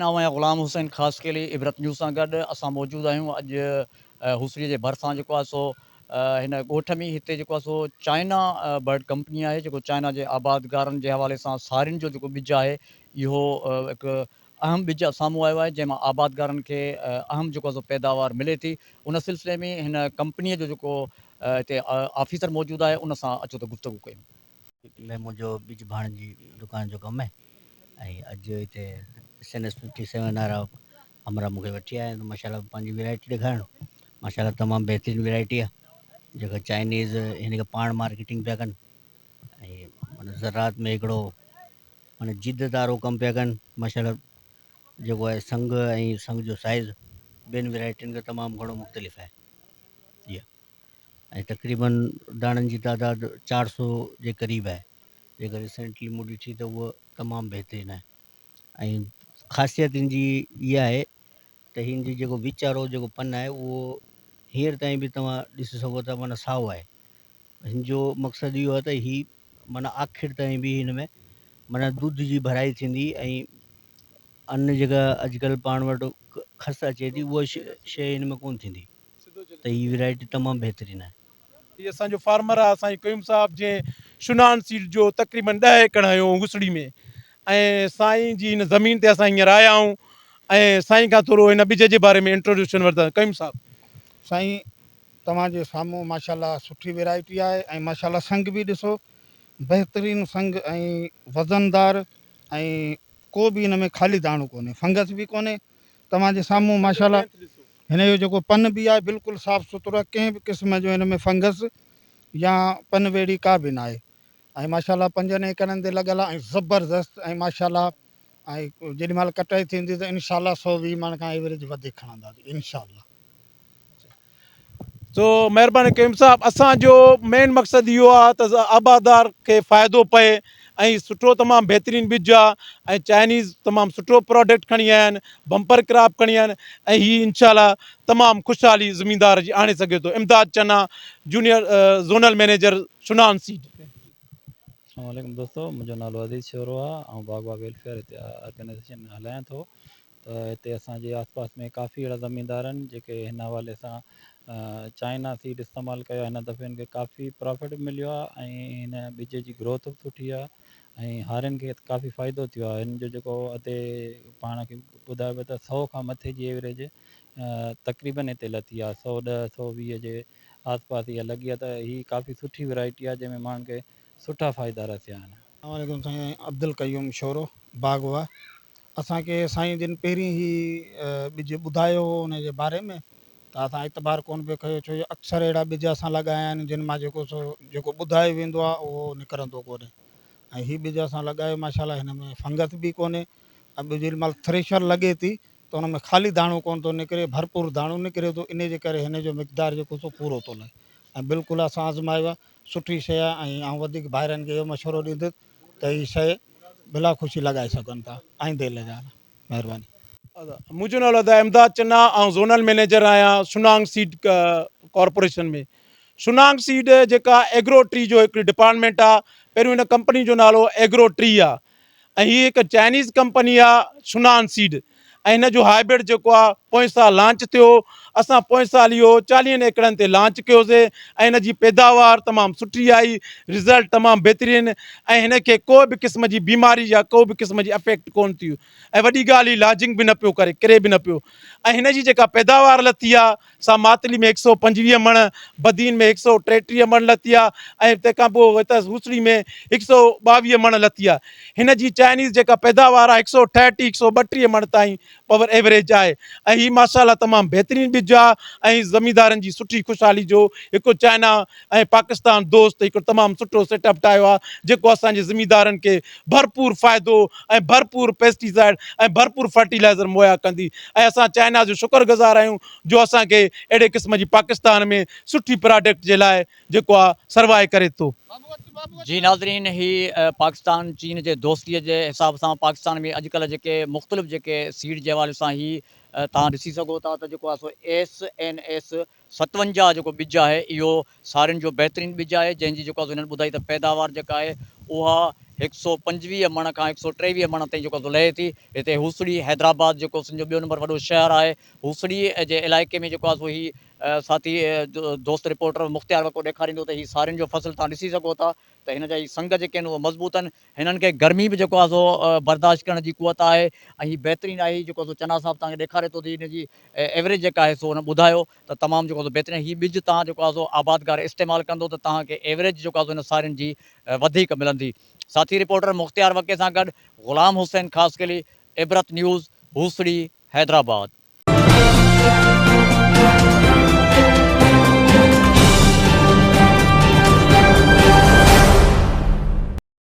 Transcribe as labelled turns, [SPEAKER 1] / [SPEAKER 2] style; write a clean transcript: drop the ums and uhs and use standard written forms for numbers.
[SPEAKER 1] ناظرين آئون آهيان غلام حسين خاصخيلي عبرت نيوز سان گڏ اسان موجود آهيون اڄ هوسڙي جي ڀرسان جيڪو آهي سو هن ڳوٺ ۾ هتي جيڪو آهي سو چائنا برڊ ڪمپني آهي جيڪو چائنا جي آبادگارن جي حوالي سان سارين جو جيڪو ٻج آهي اهو هڪ اهم ٻج سامهون آيو آهي جنهن مان آبادگارن کي اهم جيڪو آهي سو پيداوار ملي ٿي ان سلسلي ۾ هن ڪمپني جو جيڪو هتي آفيسر موجود آهي ان سان اچو ته گفتگو ڪيون.
[SPEAKER 2] ۾ منهنجو ٻج ڀاڻ جي دڪان جو ڪم آهي ۽ اڄ هتي S N S fifty seven وارا همراهه مون کي وٺي آيا آهن ماشاء الله پنهنجي ورائٽي ڏيکارڻ ماشاء الله تمام بهترين ورائٽي آهي جيڪا چائنيز هن کي پاڻ مارڪيٽنگ پيا ڪن ۽ معنيٰ زراعت ۾ هڪڙو معنيٰ جدت وارو ڪم پيا ڪن ماشاء الله جيڪو آهي سنگ ۽ سنگ جو سائز ٻين ورائٽين کان تمام گهڻو مختلف آهي جي ۽ تقريبن داڻن جي تعداد 400 جي قريب آهي جيڪا ريسينٽلي مون ڏٺي ته اها تمام بهترين آهي ۽ خاصيت ان جي اها آهي ته هن جي جيڪو وچ وارو جيڪو پن آهي اهو هينئر تائين به توهان ڏسي سگهو ٿا معنيٰ سائو آهي هن جو مقصد اهو آهي ته هي معنيٰ آخر تائين به هن ۾ معنيٰ دودھ جي ڀرائي ٿيندي ۽ ان جيڪا اڄڪلهه پاڻ وٽ کس اچي ٿي اها شيء هن ۾ ڪونه ٿيندي ته هي ورائٽي تمام بهترين آهي.
[SPEAKER 3] هي اسان جو فارمر آ سائين قيوم صاحب جنهن شنان سيڊ جو تقريبن 10 ايڪڙ هنيو هو گسڙي ۾ ۽ سائين جي هن زمين تي اسان هينئر آيا آهيون ۽ سائين کان ٿورو هن ٻج جي باري ۾ انٽروڊيوشن ورتاسين قيوم صاحب.
[SPEAKER 4] سائين توهان جي سامهون ماشاءالله سٺي ورائٽي آهي ۽ ماشاءالله سنگ به ڏسو بهترين سنگ ۽ وزندار ۽ ڪو به ان ۾ خالي داڻو ڪونهي فنگس به ڪونهي توهان جي سامهون ماشاءالله هن جو جيڪو پن به آهي بلڪل صاف سٿرو آهي ڪنهن به قسم جو هن ۾ فنگس يا پن ويڙهي ڪا به ناهي ۽ ماشاءالله پنجن ايڪڙن تي لڳل آهي ۽ زبردست ۽ ماشاءالله ۽ جيڏي مهل ڪٽائي ٿيندي ته انشاء الله 120 مڻ کان ايوريج وڌيڪ کڻنداسين انشاء الله.
[SPEAKER 3] سو مهرباني قيوم صاحب اسان جو مين مقصد اهو آ ته آبادار کي فائدو پئي ۽ سٺو تمام بهترين ٻج آ ۽ چائنيز تمام سٺو پراڊڪٽ کڻي آيا آهن بمپر ڪراپ کڻي آيا آهن ۽ هي انشاء الله تمام خوشحالي زميندار جي آڻي سگهي ٿو Imdad Channa junior zonal manager Shunan seed.
[SPEAKER 5] السلام عليڪم دوستو منهنجو نالو عزيز شورو آ آئون باغبان ويلفيئر هتي آرگنائيزيشن هلايان ٿو ته هتي اسان جي آس پاس ۾ ڪافي اهڙا زميندار آهن جيڪي هن حوالي سان چائنا سيڊ استعمال ڪيو آهي هن دفعي هن کي ڪافي پرافٽ به مليو آهي ۽ هن ٻج جي گروٿ به سٺي آهي ۽ هارين کي ڪافي فائدو ٿيو آهي هن جو جيڪو ادي پاڻ کي ٻڌايو پيو ته 100 کان مٿي جي ايوريج تقريبن هتي لٿي آهي 110 120 جي آس پاس اها لڳي آهي ته هي ڪافي سٺي ورائٽي آهي جنهن ۾ ماڻهن کي سٺا فائدا رسيا آهن.
[SPEAKER 4] السلام عليڪم سائين عبدالقيوم شورو باغ واھ اسان کي سائين جن پهرين هي ٻج ٻڌايو هو ان جي باري ۾ ته اسان اعتبار ڪون پئي ڪيو ڇو جو اڪثر اهڙا ٻج اسان لڳايا آهن جن مان جيڪو سو جيڪو ٻڌايو ويندو آهي اهو نڪرندو ڪونهي ۽ هي ٻج اسان لڳايو ماشاء الله هن ۾ فنگس به ڪونهي ۽ ٻيو جيڏي مهل ٿريشر لڳي ٿي ته ان ۾ خالي داڻو ڪون ٿو نڪري ڀرپور داڻو نڪري ٿو ان جي ڪري هن جو مقدار جيڪو سو پورو ٿو لهي ۽ بلڪل اسان آزمايو آهي سٺي شيء آهي ۽ آئون وڌيڪ ڀائرن کي اهو مشورو ڏيندس ته هي شيء بلا خوشي لڳائي سگهن ٿا آئيندي لاء مهرباني.
[SPEAKER 3] منهنجو نالو ادا امداد چنا آئون زونل مئنيجر آهيان شنانگ سيڊ ڪارپوريشن ۾ شنانگ سيڊ جيڪا ايگرو ٽري جو هڪ ڊپارٽمينٽ آهي پهريون هن ڪمپني جو نالو ايگرو ٽري آهي ۽ هي هڪ چائنيز ڪمپني آ شنان سيڊ ۽ هن جو هائبرڊ جيڪو آ پوئين سال لانچ ٿيو اسان پوئين سال اهو چاليهن ايڪڙن تي لانچ ڪيوسي ۽ هن جي پيداوار تمام سٺي آئي رزلٽ تمام بهترين ۽ هن کي ڪو به قسم جي بيماري يا ڪو به قسم جي افيڪٽ ڪون ٿي ۽ وڏي ڳالهه هي لاجنگ به نه پيو ڪري ڪري به نه پيو ۽ هن جي جيڪا پيداوار لٿي آ سا ماتلي ۾ 125 مڻ، بدين ۾ 133 مڻ لٿي آ ۽ تنهن کان پوء هت هوسڙي ۾ 122 مڻ لٿي آ. هن جي چائنيز جيڪا پيداوار آ 138، 132 مڻ تائين پاور ايوريج آهي ۽ هي ماشاء الله تمام بهترين ٻج آ ۽ زميندارن جي سٺي خوشحالي جو هڪ چائنا ۽ پاڪستان دوست هڪ تمام سٺو سيٽ اپ ٺاهيو آ جيڪو اسان جي زميندارن کي ڀرپور فائدو ۽ ڀرپور پيسٽيسائيڊ ۽ ڀرپور فرٽيلائزر مهيا ڪندي ۽ اسان چائنا جو شڪر گذار آهيون جو اسان کي اهڙي قسم جي پاڪستان ۾ سٺي پراڊڪٽ جي لاء جيڪو آ سروائي ڪري ٿو.
[SPEAKER 1] جي ناظرين هي پاڪستان چين جي دوستي جي حساب سان پاڪستان ۾ اڄڪلهه جيڪي مختلف جيڪي سيڊ جي حوالي سان هي توهان ڏسي سگهو ٿا ته جيڪو آ سو ايس اين ايس 57 جيڪو ٻج آهي اهو سارين جو بهترين ٻج آهي جنهن جي جيڪو آ سو هنن ٻڌائي ته پيداوار جيڪا آهي اها 125 مڻ کان 123 مڻ تائين جيڪو آهي سو لهي ٿي. هتي هوسڙي حيدرآباد جيڪو سنڌ جو ٻيو نمبر وڏو شهر آهي، هوسڙي جي علائقي ۾ جيڪو آهي سو هي ساٿي دوست رپورٽر مختيار وڪو ڏيکاريندو ته هي سارين جو فصل توهان ڏسي سگهو ٿا ته هن جا هي سنگ جيڪي آهن اهي مضبوط آهن، هنن کي گرمي به جيڪو آهي سو برداشت ڪرڻ جي قوت آهي ۽ هي بهترين آهي هي جيڪو سو چنا صاحب توهان کي ڏيکاري ٿو ته هن جي ايوريج جيڪا آهي سو هن ٻڌايو ته تمام جيڪو سو بهترين هي ٻج توهان جيڪو آهي سو آبادگار استعمال ڪندو ته توهان کي ايوريج جيڪو آهي سو هن سارين جي وڌيڪ ملندي. ساٿي رپورٽر مختيار وڪي سان گڏ غلام حسين خاصخيلي، عبرت نيوز، هوسڙي، حيدرآباد.